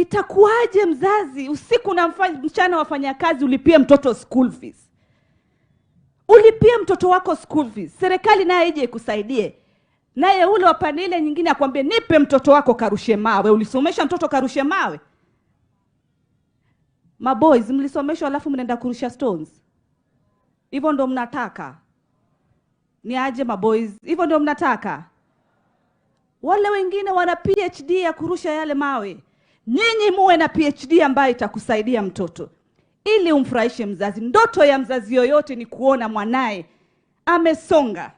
Itakuwaje mzazi usiku na mchana wafanya kazi ulipie mtoto school fees? Ulipie mtoto wako school fees, serikali naye ije ikusaidie, naye ule wa pande ile nyingine akwambie nipe mtoto wako karushe mawe. Ulisomesha mtoto karushe mawe? Maboys mlisomeshwa alafu mnaenda kurusha stones? Hivyo ndo mnataka? Ni aje maboys? Hivyo ndio mnataka? Wale wengine wana PhD ya kurusha yale mawe. Nyinyi muwe na PhD ambayo itakusaidia mtoto ili umfurahishe mzazi. Ndoto ya mzazi yoyote ni kuona mwanaye amesonga.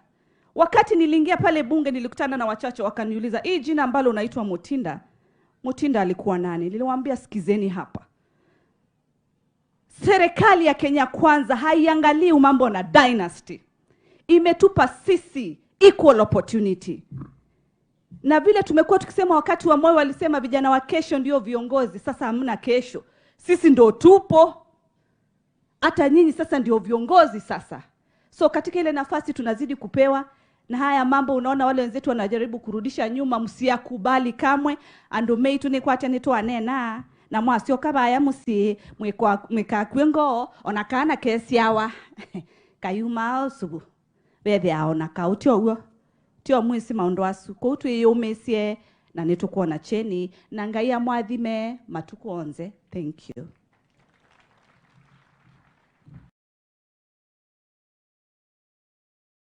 Wakati niliingia pale bunge nilikutana na wachache wakaniuliza, hii jina ambalo unaitwa Mutinda, Mutinda alikuwa nani? Niliwaambia sikizeni hapa. Serikali ya Kenya Kwanza haiangalii mambo na dynasty. Imetupa sisi equal opportunity. Na vile tumekuwa tukisema wakati wa Moi walisema vijana wa kesho ndio viongozi. Sasa hamna kesho. Sisi ndio tupo. Hata nyinyi sasa ndio viongozi sasa. So katika ile nafasi tunazidi kupewa, na haya mambo unaona wale wenzetu wanajaribu kurudisha nyuma, msiyakubali kamwe. Andu meitu ni kwate ni twanena na mwasio kabaya musi mwika kwengo ona kana kesi yawa kayuma osubu bethe aona kautio uo tio mwisi maundu asu kou twiyumisie na nitukuona cheni na Ngai amwathime matuku onze. Thank you.